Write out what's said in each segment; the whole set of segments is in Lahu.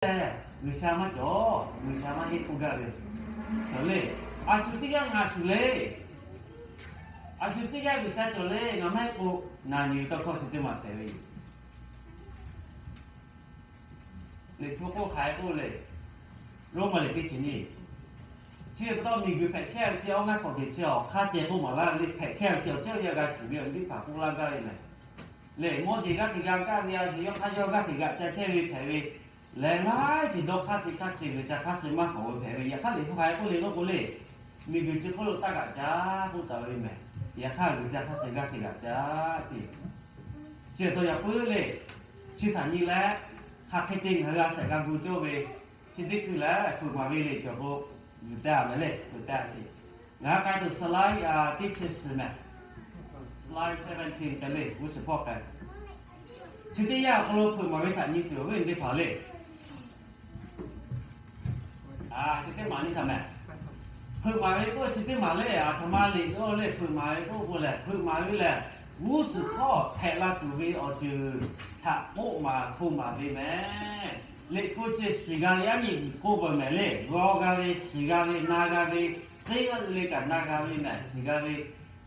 lehˬ, G'uiˬsha maˇ cawˬ, G'uiˬsha maˇ heˆ k'oˆ gaˇ ve. Cawˬ le. A shu teˇ g'aˇ ngaˬ shuˍ le. A shu teˇ g'aˇ G'uiˬsha cawˬ le, ngaˬ maˇ heˆ k'o, naˬ nyi ve tawˇ hkawˇ chi teˇ maˬ hpehꞈ ve yoˬ. Liꞈ hpu k'oˆ hk'aˬ hk'e k'oˆ le. Roˉmaꞈ liꞈ teˇ chi nyiˇ, chi pa taw miˬguiˬ hpehꞈ chehˇ ve chi awˬ ngaˇ hk'awꞈ teꞈ chi awˬ hk'aˇ ceh k'oˆ maˍ laˇ ve le, hpehꞈ chehˇ ve chi awˬ ceuˬ yaˇ g'a shiˍ ve awˬ liˇ hpaˍ k'oˆ laˇ gaˇ ve mehˬ. Lehˬ, mawˇ jeˬ g'aˇ hteꞈ g'a gaˇ ve a shu yawˇ hk'aˇ yawˇ g'aˇ hteꞈ g'aꞈ ca chehˇ ve hpehꞈ ve, lehˬ laiˉ ceuˬ dawˇ hk'aˇ teˇ hk'aˇ chi G'uiˬsha hk'aˇ suh maˇ hawˍ ve hpehꞈ ve. Yaꞈ hk'aˇ liꞈ hpu hk'aˬ hk'e k'oˆ le k'oˆ k'o le, miˬguiˬ chi hk'oˆ lo taˇ g'aꞈ ca k'oˆ taˍ ve mehˬ. Yaꞈ hk'aˇ G'uiˬsha hk'aˇ suh g'aˇ hteꞈ g'aꞈ ca ce. Chi taw yaꞈ puiˉ le, chi htaꞈ nyi leh, hk'aˬ hk'e te ngaˬ hui a shaꞈ g'a gu cawˇ ve, chi teˇ hkui lehˬ hpeuꞈ maˍ ve le cawˬ k'o, yuˬ taˍ mehˍ le, hpeuꞈ taˍ sheˍ. Ngaˬ hui k'ai tuˬ slide teˇ chi suhˍ mehˬ, slide seventeen k'ai le, g'uˇ suhˍ hpawˇ k'ai. Chi teˇ yanˇ awˬ hk'aw lo hpeuꞈ maˍ ve htaꞈ nyi tuˬ awˬ viˉ teˇ hpaˍ le. Chi teˇ maˬ nyi shaˍ mehˬ. Hpeuꞈ maˍ ve k'oˆ chi teˇ maˬ le, aˬ htoꞈ ma le k'oˆ le, hpeuꞈ maˍ ve k'oˆ k'o lehˬ, hpeuꞈ maˍ ve lehˬ, g'uˇ suhˍ hpawˇ hpehꞈ la tuˬ ve awˬ ceuˬ htaꞈ k'oˆ maˍ hto maˍ ve mehˬ. Liꞈ hpu chi shiˍ g'a ve aˉ nyi k'oˆ ve mehˬ le, g'aw g'a ve, shiˍ g'a ve, na g'a ve, teˇ g'aˇ le kaꞈ na g'a ve mehˬ, shiˍ g'a ve.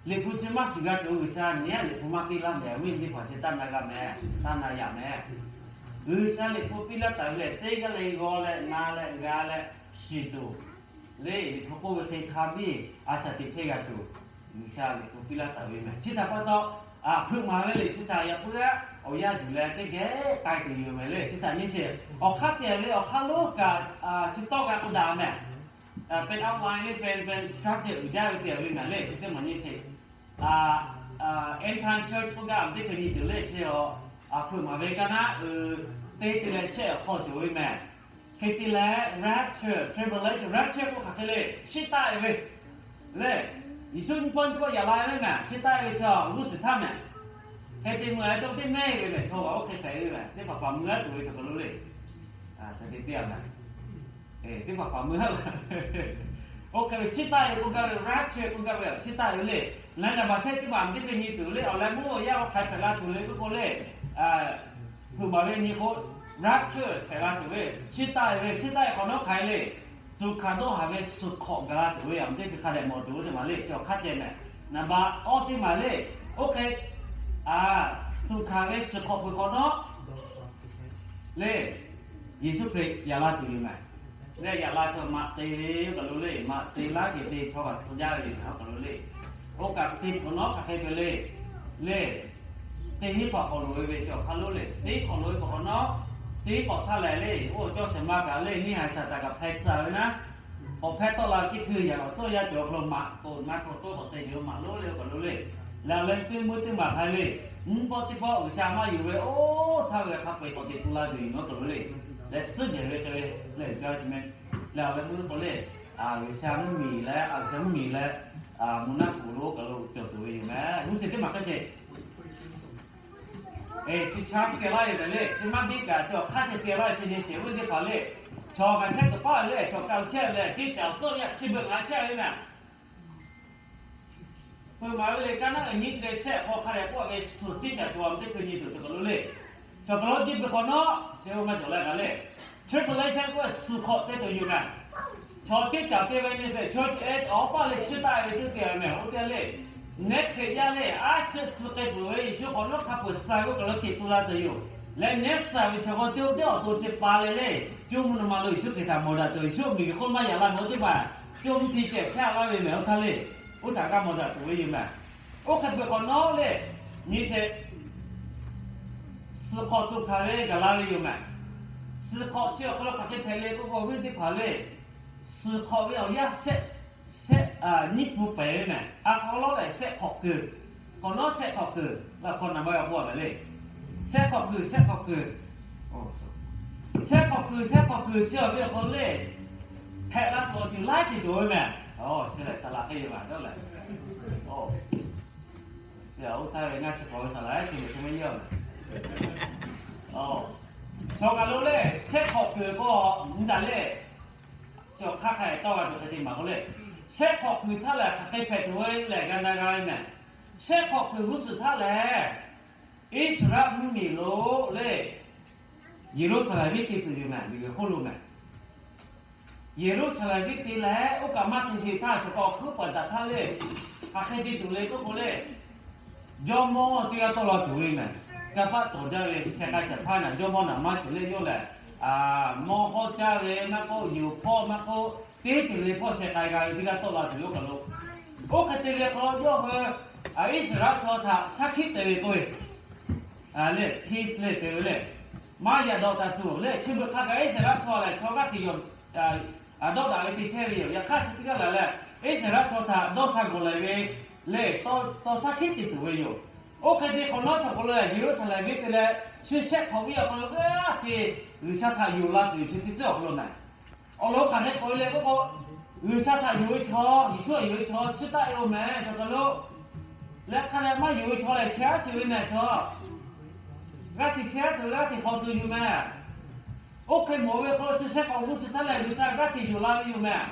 Liꞈ hpu chi maˇ shiˍ g'a tuˬ G'uiˬsha nyi aˉ liꞈ hpu maˇ piˇ laˇ mehˬ, awˬ viˉ teˇ hpaˍ chi taˇ na g'a mehˬ, taˇ na yaꞈ mehˬ. G'uiˬsha liꞈ hpu piˇ laˇ taˍ ve lehˬ, teˇ g'aˇ le g'aw leh na leh g'a leh shiˍ tuˬ le, liꞈ hpu k'oˆ ve hk'e hk'a biˇ a shaꞈ teꞈ chehˇ g'a tuˬ, G'uiˬsha liꞈ hpu piˇ laˇ taˍ ve mehˬ. Chi htaꞈ pa taw, hpeuꞈ maˍ ve le chi htaꞈ yaꞈ puiˉ aˉ awˬ yanˇ yuˬ leh teˇ geh k'ai tuˬ yoˬ mehˬ le. Chi htaꞈ nyi sheˍ, awˬ hk'aˇ te le, awˬ hk'aˇ lonˉ kaꞈ chi tawˇ g'a k'o daꞈ mehˬ. Pen outline le, pen pen structure uiˍ jaˇ ve te ve mehˬ le, chi teˇ maˬ nyi sheˍ. End time church k'oˆ gaˇ ve teˇ hk'e nyi tuˬ le chi, hpeuꞈ maˍ ve kaˇ naˉ uiˍ te te leh shehˆ awˬ hk'aw cawˬ ve mehˬ. Hk'e te leh rapture, tribulation, rapture k'oˆ hk'aˬ hk'e le, chiˇ taˆ e ve le. Yeˍsuˆ nyi pawˆ nyi pawˆ yaꞈ la ve mehˬ, chiˇ taˆ e ve chi g'uˇ suhˍ htaˇ mehˬ. Hk'e te meuˬ a to teˇ mehˆ ve mehˬ, chaw g'aꞈ oˇ hk'e hpehꞈ ve mehˬ, teˇ hpaˍ hpaˍ meuˇ aˉ tuˬ ve cawˬ kaˬ lo le. Teˇ hpaˍ hpaˍ meuˇ aˉ la. Oˇ hk'e ve chiˇ taˆ e k'oˆ gaˇ ve, rapture k'oˆ gaˇ ve chiˇ taˆ e ve le. Leh naˍ baˍ shehˆ teˇ maˬ teˇ hk'e nyi tuˬ le, awˬ leh meuˇ awˬ yanˇ awˬ hk'aˬ hpehꞈ la tuˬ le k'oˆ k'o le, hpeuꞈ maˍ ve nyi k'o, rapture hpehꞈ la tuˬ ve, chiˇ taˆ e ve, chiˇ taˆ e hk'awꞈ nawˉ hk'aˬ hk'e le, tuꞈ hkanˍ dawˇ haˍ ve suhˍ hk'awꞈ gaˬ la tuˬ ve, awˬ teˇ hkui hk'a dehꞈ mawˬ tuˬ ve teˇ maˬ le, chi awˬ hk'aˇ ceh mehˬ. Naˍ baˍ awˇ teˇ maˬ le, oˇ hk'e tuꞈ hkanˍ ve suhˍ hk'awꞈ peuˬ hk'awꞈ nawˉ le, Yeˍsuˆ Hkriꞈ yaꞈ la tuˬ yoˬ mehˬ. Leh yaꞈ la tuˬ maꞈ te ve kaˬ lo le, maꞈ te laˇ ceh te chaw g'aꞈ suh jaˇ ve yoˬ mehˬ, kaˬ lo le. Oˇ kaꞈ te hk'awꞈ nawˉ hk'aˬ hk'e ve le, le, teˇ hinˉ hk'awꞈ k'awꞈ loꞈ e ve chi awˬ hk'aˇ lo le, teˇ hk'awꞈ loꞈ e k'awꞈ nawˉ, teˇ hk'awꞈ htaˇ lehˬ le, oˇ cawˇ shehˍ ma kaꞈ le, neˇ haiˬ shaˍ taˍ kaꞈ hpeh tcuh ve naˉ, k'awꞈ hpeh tawˆ la ve teˇ hkui yaꞈ awˬ cawˇ yaˇ cawˬ hk'aw lo maꞈ toꞈ na hk'aw toˆ k'awꞈ te ve maꞈ lonˉ le, kaˬ lo le. Leh awˬ leh teˇ meuˇ teˇ maˬ hk'a le, mvuhˇ pawˆ teˇ pawˆ G'uiˬsha maˇ yuˬ ve oˇ htaˇ ve hk'a peu-eˬ k'awꞈ teꞈ tu la tuˬ yoˬ mehˬ, kaˬ lo le. Leh suhˉ jehˬ ve hk'e ve leh jaˇ ve mehˬ. Leh awˬ leh meuˇ k'o le, G'uiˬsha mvuhˇmiˬ leh a G'uiˬsha mvuhˇmiˬ leh mvuhˇ naˆ kuˬ lo kaˬ lo cawˬ tuˬ ve yoˬ mehˬ. G'uˇ suhˍ teˇ maˬ hk'e sheˍ. Chi chaˇ piˇ laˇ ve mehˬ le, chi maˇ biˇ kaꞈ chi awˬ hk'aˇ ceh piˇ laˇ ve chi nyi sheˍ, awˬ viˉ teˇ hpaˍ le. Chaw ngaˬ chehˇ tuˬ paˉ le, chaw kaˬ lo chehˇ ve le, ceˇ caˍ awˬ tcuhˉ yaˇ chi beuꞈ ngaˬ chehˇ ve mehˬ. Hpeuꞈ maˍ ve le, kaˇ naˉ uiˍ nyiˇ hk'e shehˆ hk'aw hk'a dehꞈ k'oˆ ve suhˍ ceˇ caˍ cawˬ ve teˇ hkui nyi tuˬ cawˬ kaˬ lo le. Cawˬ kaˬ lo ceˇ peuˬ hk'awꞈ nawˉ, chi ve maˇ cawˬ leh kaꞈ le, tribulation k'oˆ ve suhˍ hk'awꞈ te tuˬ yoˬ kaꞈ, chaw ceˇ caˍ te ve nyi sheˍ, chaw chi e awˬ paˇ le chiˇ taˆ ve teˇ te ve mehˬ, oˇ teˇ le. Nehˉ Hkriꞈ yaˇ le, a shu suh k'ai peuˬ ve Yeˍsuˆ hk'awꞈ nawˉ hk'a peu-eˬ suh ve kaˬ lo teꞈ tu la tuˬ yoˬ. Leh nehˉ suh ve chaw k'o teˇ oˇ teˇ awˬ to chi pa leh le, co mvuhˇ naw ma lo Yeˍsuˆ Hkriꞈ htaꞈ mawˬ daꞈ tuˬ, Yeˍsuˆ miˬguiˬ hk'oˆ maˇ yaꞈ la mehˬ, oˇ teˇ hpaˍ co mvuhˇ hti ceh chehˇ a laˇ ve mehˬ, oˇ htaˇ le. Oˇ htaꞈ g'a mawˬ daꞈ tuˬ ve yoˬ mehˬ. Oˇ hk'e peuˬ hk'awꞈ nawˉ le, nyi sheˍ. Suhˍ hk'awꞈ tuꞈ hkanˍ ve gaˬ la ve yoˬ mehˬ. Suhˍ hk'awꞈ chi awˬ hk'aw lo hk'aˬ hk'e hpehꞈ le k'oˆ k'o, awˬ viˉ teˇ hpaˍ le, suhˍ hk'awꞈ ve awˬ yanˇ shehˆ, shehˆ, nyiˇ pun pehˍ ve mehˬ. A hk'aw lawˉ lehˬ shehˆ hk'awꞈ kuiˬ, hk'awꞈ nawˉ shehˆ hk'awꞈ kuiˬ, la hk'aw naˬ ma ve awˬ hk'oˆ a mehˬ le. Shehˆ hk'awꞈ kuiˬ, shehˆ hk'awꞈ kuiˬ, shehˆ hk'awꞈ kuiˬ, shehˆ hk'awꞈ kuiˬ chi awˬ viˉ awˬ hk'aw lo le, hpehꞈ la tuˬ awˬ ceuˬ laiˉ ceuˬ cawˬ ve mehˬ. Chi lehˬ saˍ laꞈ hk'e yoˬ mehˬ, dawˇ lehˬ. Chi oˇ htaˇ ve ngaˇ chi hk'awꞈ ve saˍ laꞈ chi ve hk'e maˇ yaˇ mehˬ. Chaw kaˬ lo le, shehˆ hk'awꞈ kuiˬ k'o, nyi daꞈ le. Chi awˬ hk'aˇ hk'a dehꞈ tawˇ g'a tuˬ hk'e te maˍ k'o le, shehˆ hk'awꞈ kuiˬ htaˇ lehˬ hk'aˬ hk'e hpehꞈ tuˬ ve lehˬ g'a na g'a ve mehˬ. Shehˆ hk'awꞈ kuiˬ g'uˇ suhˍ htaˇ lehˬ, Iˉsaˍreˍlaˆ mvuhˇmiˬ lo le, Yeˍruˆsaˍlehnˍ venˇ te tuˬ yoˬ mehˬ, miˬguiˬ hk'oˆ lo mehˬ. Yeˍruˆsaˍlehnˍ venˇ te leh oˇ kaꞈ maˇ te sheˍ htaˇ, chaw k'a awˬ hkuiˉ paˍ daꞈ htaˇ le, hk'aˬ hk'e te tuˬ le k'oˆ k'o le, jawˇmawˇ teˇ g'aˇ tawˆ la tuˬ ve mehˬ. Kanˇ paˆ tawˍ jaˇ ve sheh k'ai shehˍ hpaˇ naˬ, jawˇmawˇ naˬ maˇ shiˍ le yawˇ lehˬ, mawˇ hawˉ caˇ ve maˇ k'oˆ, yuˬ hpawˇ maˇ k'oˆ, teˇ ceuˬ le hpawˇ sheh k'ai g'a ve teˇ g'aˇ tawˆ la tuˬ ve oˇ kaˬ lo, oˇ hk'e te ve hk'aw lo yawˇ hui Iˉsaˍreˍlaˆ chaw htaꞈ shaˉ hkiˆ te ve k'oˆ ve le, peace le te ve le, maˇ yaꞈ dawˆ taˍ tuˬ le. Chi beuꞈ hk'a gaˬ Iˉsaˍreˍlaˆ chaw lehˬ, chaw g'aˇ hteꞈ yawˬ dawˆ daꞈ ve te chehˇ ve yoˬ. Yaꞈ hk'aˇ chi teˇ g'aˇ lehˬ leh, Iˉsaˍreˍlaˆ chaw htaꞈ dawˇ sha gawˬ laiˬ ve le, tawˇ sha hkiˆ te tuˬ ve yoˬ. Oˇ hk'e te hk'awꞈ nawˉ chaw hk'aw lo lehˬ, Yeˍruˆsaˍlehnˍ venˇ te leh, chi shehˆ hk'awꞈ viˉ awˬ hk'aw lo g'aˇ hteꞈ G'uiˬsha htaꞈ yonˍ la tuˬ yoˬ. Chi teˇ ceuˬ awˬ hk'aw lo mehˬ. Awˬ lawn hk'aˬ hk'e k'oˆ le k'oˆ k'o, G'uiˬsha htaꞈ yonˍ ve chaw, Yeˍsuˆ htaꞈ yonˍ ve chaw chi taˆ e-oˬ mehˬ chaw hk'aw lo. Leh hk'a leh maˇ yonˍ ve chaw lehˬ, chi aˉ shiˍ ve mehˬ chaw, g'aˇ hteꞈ chehˇ tuˬ g'aˇ hteꞈ hk'awꞈ tuˬ yoˬ mehˬ. Oˇ hk'e mawˬ ve hk'aw lo chi shehˆ hk'awꞈ g'uˇ suhˍ htaˇ lehˬ, G'uiˬsha g'aˇ hteꞈ yonˍ la ve yoˬ mehˬ.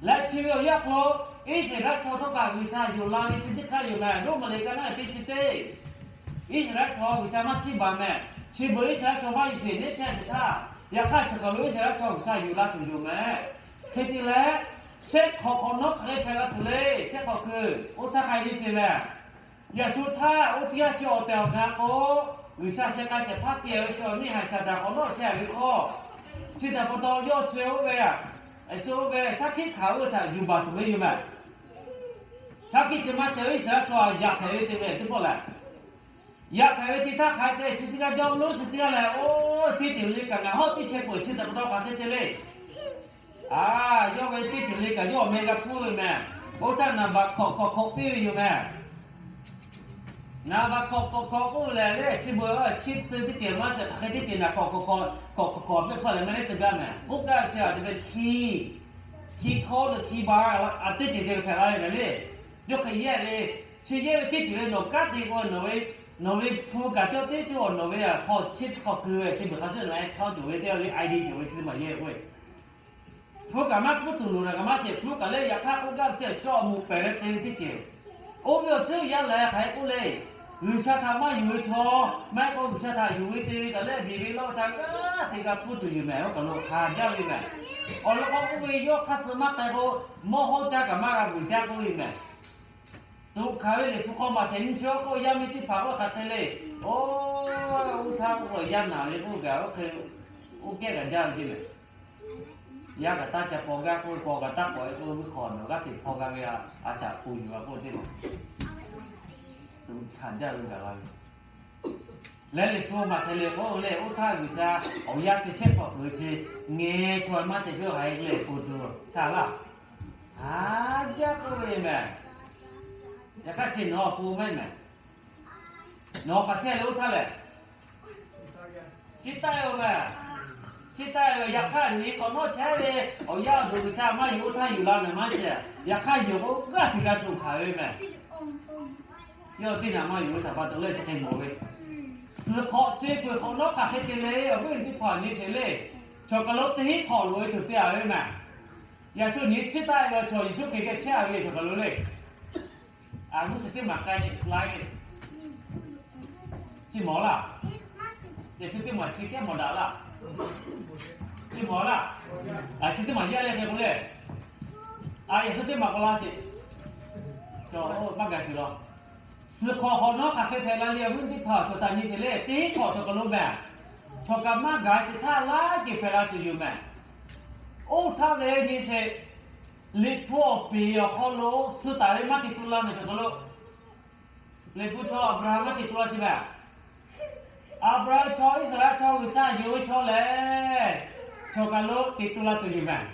Leh chi ve awˬ yanˇ hk'aw lo, Iˉsaˍreˍlaˆ chaw htawˇ kaꞈ G'uiˬsha yonˍ la ve chi teˇ hk'aˇ yoˬ mehˬ. Roˉmaꞈ liꞈ ka naˉ teˇ chi teˇ, Iˉsaˍreˍlaˆ chaw G'uiˬsha maˇ chiˇ baˬ mehˬ. Chi beuꞈ Iˉsaˍreˍlaˆ chaw maˇ yuˬ sheˍ neˇ chehˇ sheˍ htaˇ, yaꞈ hk'aˇ chaw hk'aˬ lo Iˉsaˍreˍlaˆ chaw G'uiˬsha yonˍ la tuˬ yoˬ mehˬ. Hk'e te leh, shehˆ hk'awꞈ hk'awꞈ nawˉ hk'aˬ hk'e hpehꞈ la tuˬ le. Shehˆ hk'awꞈ kuiˬ oˇ htaˇ hk'a nyi sheˍ mehˬ. Yaꞈ shu htaˇ oˇ teˇ yanˇ chi awˬ tehˬ awˬ na k'o, G'uiˬsha sheh k'ai shehˍ hpaˇ te ve chaw awˬ miˇ haiˬ Saˍtanˍ k'awꞈ nawˉ chehˇ ve hk'aw, chi htaꞈ pa taw yawˇ chi oˇ ve, a, Yeˍsuˆ oˇ ve shaˉ hkiˆ hkanˍ oˇ ve htaꞈ yuˬ baˬ tuˬ ve yoˬ mehˬ. Shaˉ hkiˆ chi maˇ te Iˉsaˍreˍlaˆ chaw yaꞈ hpehꞈ ve te ve teˇ pawˆ lehˬ, yaꞈ hpehꞈ ve te htaˇ hk'a te chi teˇ g'aˇ jawˇ meuˇ chi teˇ g'aˇ lehˬ, oˇ teˇ ceuˬ le kaꞈ ngaˬ hawˉ teˇ chehˇ peuˬ chi htaꞈ pa taw hk'aˬ hk'e te le. A, yawˇ ve teˇ ceuˬ le kaꞈ yawˇ awˬ meh g'a hpuˇ ve mehˬ. Oˇ htaˇ naˍ baˬ hkawꞈ hkawꞈ hkawꞈ piˇ ve yoˬ mehˬ. Naˍ baˬ hkawꞈ hkawꞈ hkawꞈ k'oˆ ve lehˬ le, chi beuꞈ chi te teˇ ceuˬ maˇ shiˍ, hk'aˬ hk'e teˇ ceuˬ naˍ hkawꞈ hkawꞈ hkawꞈ hkawꞈ hkawꞈ hkawꞈ piˇ hpfuhˇ lehˬ, mehˬ le chi gaˇ mehˬ. Oˇ kaˇ chi a te ve hki, hki hkawˇ lehˬ hki baˬ a teˇ ceuˬ te hpehꞈ la ve mehˬ le. Yawˇ hk'e yehˇ ve, chi yehˇ ve teˇ ceuˬ le nawˬ kanˉ te k'o, nawˬ ve hpu kaꞈ cawˇ teˇ cawˇ nawˬ ve a hk'aw chi hk'aw keu ve chi beuꞈ hk'a shuˍ na e hk'aˇ tuˬ ve teˇ g'aˇ le ID tuˬ ve chi maˬ yehˇ k'oˆ ve. Hpu kaꞈ maˇ k'oˆ tuˬ loˍ naˍ kaꞈ maˇ sheˍ, hpu kaꞈ leh yaꞈ hk'aˇ k'oˆ gaˇ ve chi cawˇ a moˍ pehˍ leh te ve teˇ ceuˬ. Oˇ ve awˬ ceuˬ yaˇ lehˬ hk'aˬ hk'e k'oˆ le. G'uiˬsha htaꞈ maˇ yonˍ ve chaw, maˇ heˆ k'o G'uiˬsha htaꞈ yonˍ ve te ve kaꞈ leh biˬ ve lawˇ ve htaꞈ g'aˇ hteꞈ g'a hpuˇ tuˬ yoˬ mehˬ. Oˇ kaˬ lo hk'a jaˇ ve mehˬ. Awˬ lawn k'o k'oˆ ve, yawˇ hk'aˇ suh maˇ k'ai k'o, mawˇ hawˉ caˇ kaꞈ maˇ g'a vuiˬ jaˇ k'oˆ ve mehˬ. Tuꞈ hkanˍ ve Liꞈ hpu hk'aw maˬ hteꞈ nyi chi awˬ k'o, yaˇ miˇ teˇ hpaˍ k'oˆ hk'aˬ hk'e le. Oˇ, oˇ htaˇ k'oˆ yaˇ naˬ ve k'oˆ gaˬ oˇ hk'e, oˇ kehˉ kaꞈ jaˇ ve ce mehˬ. Yaˇ kaꞈ taˇ ca paw gaˇ k'oˆ ve, paw kaꞈ taˇ k'awꞈ e k'oˆ ve, mvuhˇ hk'aw nawˬ g'aˇ hteꞈ hpaw g'a ve a shaꞈ k'oˍ yuˬ a k'oˆ ve teˇ maˬ, tuꞈ hkanˍ jaˇ ve gaˬ la ve. Leh Liꞈ hpu maˬ hteꞈ le k'oˆ le, oˇ htaˇ G'uiˬsha awˬ yaˇ chi shehˆ hk'awꞈ kuiˬ chi ngeh chaw maˇ te piˇ a hk'aˬ hk'e le k'oˍ tuˬ shaˍ laˇ. A, jaˇ k'oˆ ve mehˬ. Yaꞈ hk'aˇ chi nawˬ k'oˍ maˇ heˆ mehˬ. Nawˬ hk'aˬ chehˇ le oˇ htaˇ lehˬ, chi taˆ e-oˬ mehˬ. Chi taˆ e-oˬ. Yaꞈ hk'aˇ nyi hk'awꞈ nawˉ chehˇ ve awˬ yaˇ awˬ duˬ G'uiˬsha maˇ yonˍ oˇ htaˇ yonˍ la mehˬ maˇ sheˍ. Yaꞈ hk'aˇ yonˍ k'o g'aˇ hteꞈ g'a tuˬ hkanˍ ve mehˬ. Yawˇ teˇ naˬ maˇ yonˍ ve htaꞈ pa taw leh chi hk'e mawˬ ve. Suhˍ hk'awꞈ chi peuˬ hk'awꞈ nawˉ hk'aˬ hk'e te le, awˬ viˉ awˬ nyi teˇ hpaˍ nyi sheˍ le. Chaw kaˬ lo teˇ hinˉ hk'awꞈ loꞈ e tuˬ te a ve mehˬ. Yaꞈ shu nyi chi taˆ e ve chaw Yeˍsuˆ Hkriꞈ geh chehˇ a ve chaw kaˬ lo le. A, g'uˇ suhˍ teˇ maˬ k'ai nyi suhˍ la ve, chi mawˬ laˇ. Yaꞈ shu teˇ maˬ chi kehˉ mawˬ daꞈ laˇ. Chi mawˬ laˇ. A, chi teˇ maˬ yaˇ leh hk'e k'o le. A, yaꞈ shu teˇ maˬ k'awꞈ la sheˍ. Cawˬ, maˇ gaˬ sheˍ law. Suhˍ hk'awꞈ hk'awꞈ nawˉ hk'aˬ hk'e hpehꞈ la le, awˬ viˉ teˇ hpaˍ chaw htaꞈ nyi sheˍ le. Teˇ hinˉ hk'awꞈ chaw kaˬ lo mehˬ. Chaw kaˬ maˇ gaˬ sheˍ htaˇ laˇ ceuˬ hpehꞈ la tuˬ yoˬ mehˬ. Oˇ htaˇ ve nyi sheˍ. Liꞈ hpu awˬ peˍ awˬ hk'aw lo suh taˍ ve maˇ te tu la mehˬ chaw kaˬ lo. Liꞈ hpu chaw Aˍbraˍhanˍ maˇ te tu la sheˍ mehˬ. Aˍbraˍhanˍ chaw, Iˉsaˍreˍlaˆ chaw, G'uiˬsha yonˍ ve chaw lehˬ, chaw kaˬ lo te tu la tuˬ yoˬ mehˬ.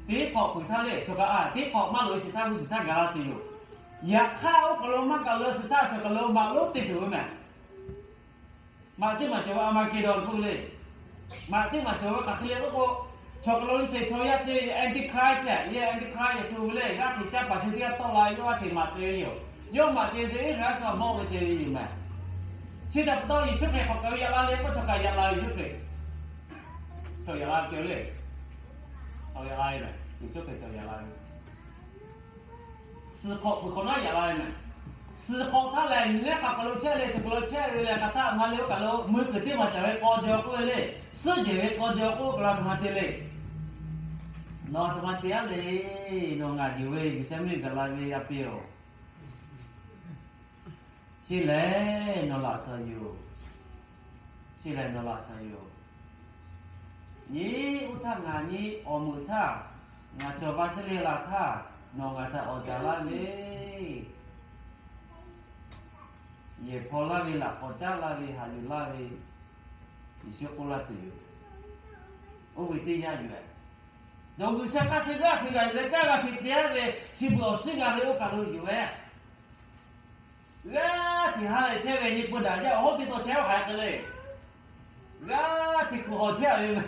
Teˇ hk'awꞈ peuˬ htaˇ le, chaw kaˬ a teˇ hk'awꞈ maˇ loꞈ e sheˍ htaˇ g'uˇ suhˍ htaˇ gaˬ la tuˬ yoˬ. Yaꞈ hk'aˇ oˇ kaˬ lo maˇ gaˬ leh suhˍ htaˇ chaw kaˬ lo maꞈ lonˉ te tuˬ ve mehˬ. Maꞈ teˇ maˬ cawˬ ve Armageddon k'oˆ ve le. Maꞈ teˇ maˬ cawˬ ve hk'aˬ hk'e le k'oˆ k'o, chaw kaˬ lo nyi sheˍ chaw yaˇ chi Antichrist, yehˬ Antichrist Yeˍsuˆ ve le, g'aˇ hteꞈ caˇ paˍ chi teˇ g'aˇ tawˆ la yawˇ g'aˇ hteꞈ maꞈ te ve yoˬ. Yawˇ maꞈ te ve chi Iˉsaˍreˍlaˆ chaw mawˇ ve te ve yoˬ mehˬ. Chi htaꞈ pa taw Yeˍsuˆ Hkriꞈ hk'awꞈ kaˬ ve yaꞈ la le k'o, chaw kaˬ yaꞈ la ve Yeˍsuˆ Hkriꞈ. Chaw yaꞈ la ve te le. Chaw yaꞈ la ve mehˬ. Yeˍsuˆ Hkriꞈ chaw yaꞈ la ve. Suhˍ hk'awꞈ peuˬ hk'awꞈ nawˉ yaꞈ la ve mehˬ. Suhˍ hk'awꞈ htaˇ lehˬ, nyi lehˉ hk'aˬ kaˬ lo chehˇ le, chaw kaˬ lo chehˇ ve leh hk'aˬ htaˇ ma le oˇ kaˬ lo mui kuiˬ teˇ maˬ caˍ ve k'aw jaw k'oˆ ve le, suhˉ jehˬ ve k'aw jaw k'oˆ ve kaˬ la tuˬ ma te le. Nawˬ tuˬ ma te aˉ le. Nawˬ ngaˬ yuˬ ve G'uiˬsha mvuhˇmiˬ gaˬ la ve a piˇ-oˬ. Chi lehˬ nawˬ laꞈ shawnˍ yoˬ. Chi lehˬ nawˬ laꞈ shawnˍ yoˬ. Nyi oˇ htaˇ ngaˬ nyi awˬ meuꞈ htaˇ, ngaˬ cawˬ va shehˉ le la htaˇ, nawˬ ngaˬ htaꞈ awˬ jaˬ laˇ ve, yehˬ hpaw laˇ ve, laꞈ k'awꞈ caˉ laˇ ve, haꞈ yuˬ laˇ ve, Yeˍsuˆ k'oˆ laˇ tuˬ yoˬ. Oˇ ve teˇ yanˇ yoˬ. Nawˬ G'uiˬsha hk'aˇ suh g'aˇ hteꞈ g'a yuˬ leh kanˉ g'a hteꞈ te-a ve, chi beuꞈ awˬ suhˉ g'a ve oˇ kaˬ lo yoˬ-e. G'aˇ hteꞈ ha lehˬ chehˇ ve nyi peu daꞈ jaˇ, awˬ hawˉ teˇ taw chehˇ-oˬ haiˬ k'ai le. G'aˇ hteꞈ kuˬ hawˬ chehˇ-a ve meh.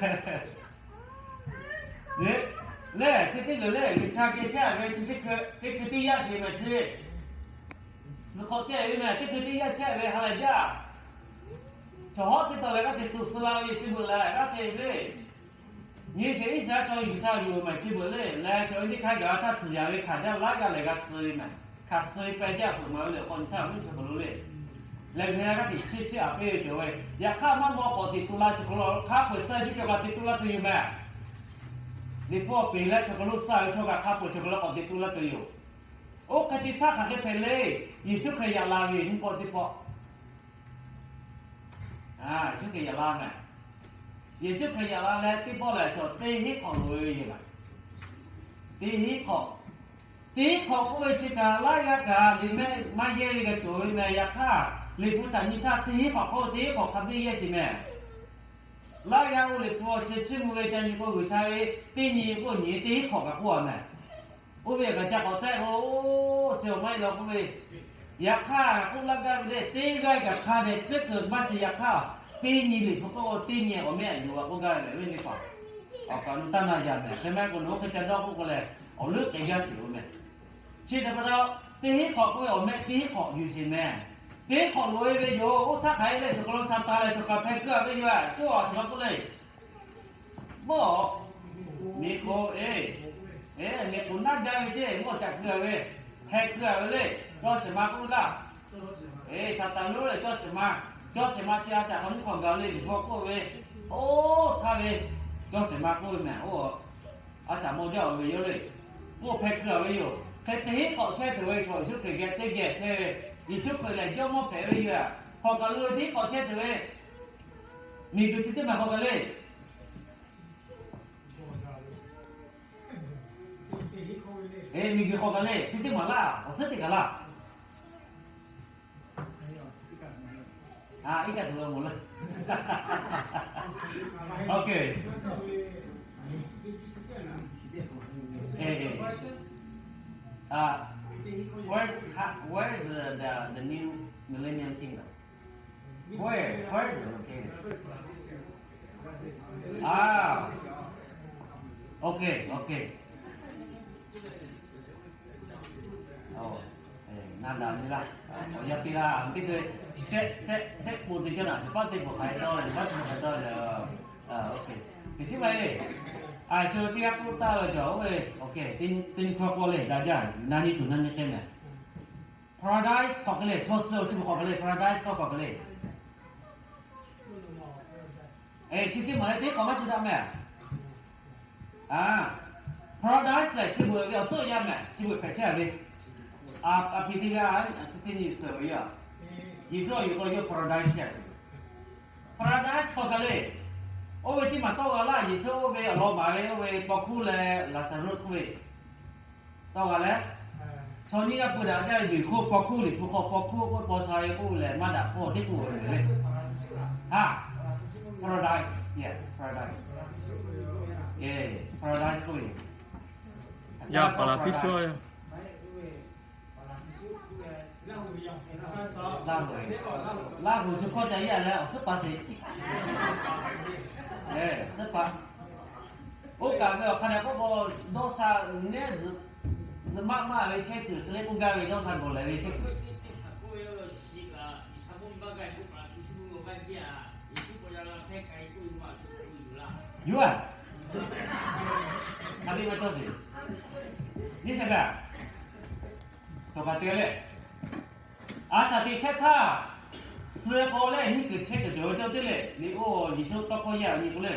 Lehˬ, chi teˇ g'uiˬ lehˬ G'uiˬsha geh chehˇ-a ve chi teˇ hkui teˇ yanˇ sheˍ meh chi. Suhˍ hk'awꞈ chehˇ ve meh, teˇ hkui teˇ yanˇ chehˇ ve ha lehˬ jaˇ. Chaw hawˉ teˇ taw lehˬ g'aˇ hteꞈ tuꞈ suh la ve chi beuꞈ lehˬ g'aˇ hteꞈ ve. Nyi sheˍ Iˉsaˍreˍlaˆ chaw G'uiˬsha yuˬ meh chi beuꞈ le, leh chaw ve teˇ hk'aˇ gaˬ htaˇ tcuhˍ yaˍ ve hkanˍ jaˇ laiˉ g'aˇ lehˬ g'a suh ve meh. Hkanˍ suh ve peh jaˇ peuˬ ma ve lehˬ hk'aw nyi htaˇ mvuhˇ chaw kaˬ lo le. Lehˬ g'uiˬ ha g'aˇ hteꞈ chiˇ chiˇ aꞈ piˇ ve cawˬ ve, yaꞈ hk'aˇ maˇ maw k'awꞈ teꞈ tu la chaw hk'aw lo hk'a peu-eˬ suh chi cawˬ kaꞈ teꞈ tu laˇ tuˬ yoˬ meh. Liꞈ hpu awˬ peˍ leh chaw hk'aw lo suh ve chaw kaꞈ hk'a peu-eˬ chaw hk'aw lo k'awꞈ teꞈ tu laˇ tuˬ yoˬ. Oˇ hk'e te htaˇ hk'aˬ hk'e hpehꞈ le. Yeˍsuˆ Hkriꞈ yaꞈ la ve nyiˇ pawˆ teˇ pawˆ. Yeˍsuˆ Hkriꞈ yaꞈ la meh. Yeˍsuˆ Hkriꞈ yaꞈ la leh teˇ pawˆ lehˬ cawˬ teˇ hinˉ hk'awꞈ loꞈ-e ve yoˬ meh. Teˇ hinˉ hk'awꞈ, teˇ hinˉ hk'awꞈ k'oˆ ve chi kaꞈ laiˉ g'aˇ kaꞈ liꞈ mehˆ maˇ yehˇ ve g'a cawˬ ve meh. Yaꞈ hk'aˇ Liꞈ hpu htaꞈ nyi htaˇ teˇ hinˉ hk'awꞈ k'oˆ ve teˇ hinˉ hk'awꞈ hk'a biˇ yehˇ sheˍ meh. Laiˉ g'aˇ oˇ Liꞈ hpu awˬ chi chiˇ mvuh ve ca nyi k'o G'uiˬsha ve teˇ nyi k'oˆ nyi teˇ hinˉ hk'awꞈ kaꞈ k'oˆ-a meh. Oˇ ve kaꞈ ca k'awꞈ tehˆ k'o, chi awˬ maˇ heˆ law k'oˆ ve, yaꞈ hk'aˇ k'oˆ laˇ gaˇ ve le, teˇ g'aˇ kaꞈ hk'a dehꞈ tcuhˉ kuiˬ maˇ shiˍ. Yaꞈ hk'aˇ teˇ nyi Liꞈ hpu k'oˆ k'o teˇ nyi awˬ mehˆ aꞈ yuˬ-a k'oˆ gaˇ ve le ve nyi paˍ. Awˬ kaꞈ nu taˇ na yaꞈ meh. Hk'e maˇ k'o nawˬ oˇ hk'e ca dawˇ k'oˆ k'o lehˬ, awˬ leuˉ k'ai gaˇ sheˍ-oˬ meh. Chi htaꞈ pa taw, teˇ hinˉ hk'awꞈ k'oˆ ve awˬ mehˆ teˇ hinˉ hk'awꞈ yuˬ sheˍ meh. Teˇ hinˉ hk'awꞈ loꞈ-e ve yoˬ. Oˇ htaˇ hk'aˬ hk'e le, chaw hk'aw lo Saˍtanˍ lehˬ chaw kaꞈ hpeh keu-a ve yoˬ. Coˇ-a chaw ma k'oˆ le, mawˇ, miˬ k'oˍ, e, e, miˬ k'oˍ naˇ jaˇ ve ceˇ, mawˇ caꞈ keu-a ve, hpeh keu-a ve le. Cawˇ shehˍ ma k'oˆ ve laˇ. E, Saˍtanˍ lo lehˬ cawˇ shehˍ ma, cawˇ shehˍ ma chi a shaꞈ hk'aw nyiˇ hk'awꞈ gaˬ le Liꞈ hpu k'oˆ ve, oˇ htaˇ ve cawˇ shehˍ ma k'oˆ ve meh. Oˇ, a shaꞈ mawˇ jaˇ-oˬ ve yoˬ le. K'oˆ hpeh keu-a ve yoˬ. Hk'e teˇ hinˉ hk'awꞈ chehˇ tuˬ ve chaw Yeˍsuˆ Hkriꞈ geh teˇ geh chehˇ ve, Yeˍsuˆ Hkriꞈ lehˬ Jawˇmawˇ hpehꞈ ve yoˬ. Hk'awꞈ kaˬ lo teˇ hinˉ hk'awꞈ chehˇ tuˬ ve miˬguiˬ chi teˇ maˬ hk'awꞈ kaˬ le. E, miˬguiˬ hk'awꞈ kaˬ le chi teˇ maˬ laˇ, awˬ suhˉ teˇ kaˬ laˇ. A, iˉ kaˆ tuˬ ve moˍ le. Okay. Where's, where's the, the, the new Millennium Kingdom? Where, where is it located? Ah, okay, okay. Oˇ, na daꞈ ve laˇ, awˬ yanˇ piˇ laˇ, teˇ hkui shehˆ, shehˆ, shehˆ po te caˇ naˬ, teˇ paˉ teˇ pawˬ hk'aˬ hk'e dawˇ le, teˇ paˉ teˇ pawˬ hk'aˬ hk'e dawˇ le. Okay. Teˇ chi maˇ heˆ le. A, shu teˇ g'aˇ k'oˆ taˇ ve cawˬ, oˇ ve, okay, teˇ nyi hkawˇ k'oˆ le, daꞈ jaˇ, na nyi tuˬ na nyi hk'e meh. Paradise hk'awꞈ hk'e le, chaw suh awˬ chi beuꞈ hk'awꞈ hk'e le, Paradise hkawˇ hk'awꞈ hk'e le. Chi teˇ maˬ leh teˇ hk'awꞈ maˇ shu daꞈ meh. Paradise lehˬ chi beuꞈ ve awˬ tcuhˉ awˬ yanˇ meh, chi beuꞈ hpehꞈ chehˇ ve. A, a pi teˇ g'aˇ a chi teˇ nyi suhˍ ve yoˬ. Yeˍsuˆ awˬ yuˬ k'o yawˇ Paradise a, Paradise hk'awꞈ kaˬ le. Oˇ ve teˇ maˬ tawˇ g'a laˇ, Yeˍsuˆ oˇ ve awˬ lawn maˍ ve oˇ ve paw hkuˇ leh Laˍzaˍruˆ k'oˆ ve tawˇ g'a leh, chaw nyiˇ g'aˇ peu daꞈ jaˇ ve beˬ hk'oˆ paw hkuˇ Liꞈ hpu hk'aw paw hkuˇ k'oˆ paw sha ve k'oˆ leh maˇ daꞈ k'oˆ teˇ k'oˆ ve le. Ha, Paradise, yeah, Paradise. Paradise k'oˆ ve yoˬ. Yaˇ Paˍlaˍtiˆsuˆ. Laˇ huˍ, Laˇ huˍ shu hkawˇ ca yaˇ leh awˬ suhˉ pa sheˍ. Suhˉ pa. Oˇ kaꞈ ve awˬ hk'a dehꞈ k'oˆ k'o, dawˇ sha nehˉ zuhꞈ maˆ maˆ ve chehˇ kuiˬ hk'e le k'oˆ gaˇ ve dawˇ sha gawˬ lehˬ ve chehˇ kuiˬ. Yuˬ-a. Hk'a te maˇ cawˇ sheˍ. Nyiˇ shehˍ hpaˇ, cawˬ kaꞈ te leh, A shaˍ teꞈ chehˇ htaˇ, suh k'o leh nyiˇ kuiˬ chehˇ kuiˬ cawˬ ve teˇ le, liꞈ oˇ Yeˍsuˆ tawˇ hkawˇ yaˇ nyi k'o le,